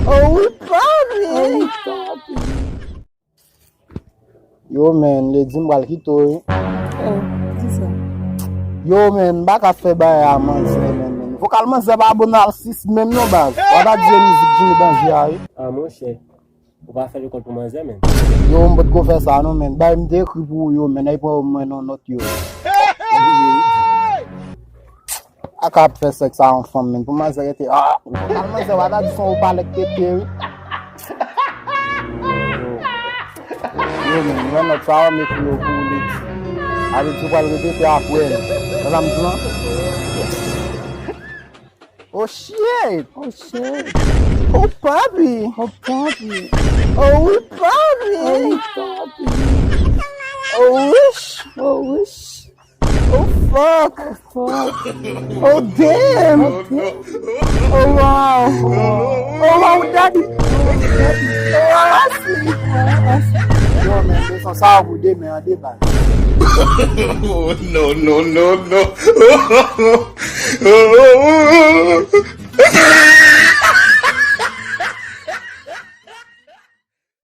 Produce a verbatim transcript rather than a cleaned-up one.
Oh wi, papi. Yo, men, Lady, m pral kite w, wi. Oh, kisa? Yo, men, m pa ka fè bagay a manzè, men, men. Vokal manzè pa bon nan sis menm non, baz. W ap di mizik Jimmy Danje a, wi. Ah, monchè. Ou pa fè lekòl pou manzè, men. Yo, m potko fè sa, non, men. Bay m te ekri pou ou, yo, men. Ay pran mwen non nòt, yo. A ka ap fè sèks a yon fanm, men. Pou manzè rete, ah, vokal manzè, w ap di son ou palèk tete, wi. Yo, men, mwen nòt sa yo m ekri yo pou ou, Lady. Avèk di w pral repete apre m. Sa sa m di lan? Oh shit! Oh shit! Oh papi! Oh papi! Oh wi, papi! Oh wi, papi! Oh wish! Oh wish! Oh fuck! Oh damn! Oh wow! Oh wow, daddy! Oh wow, I see! Yo, men, leson sa a pou demen an deba. Oh, no, no, no, no.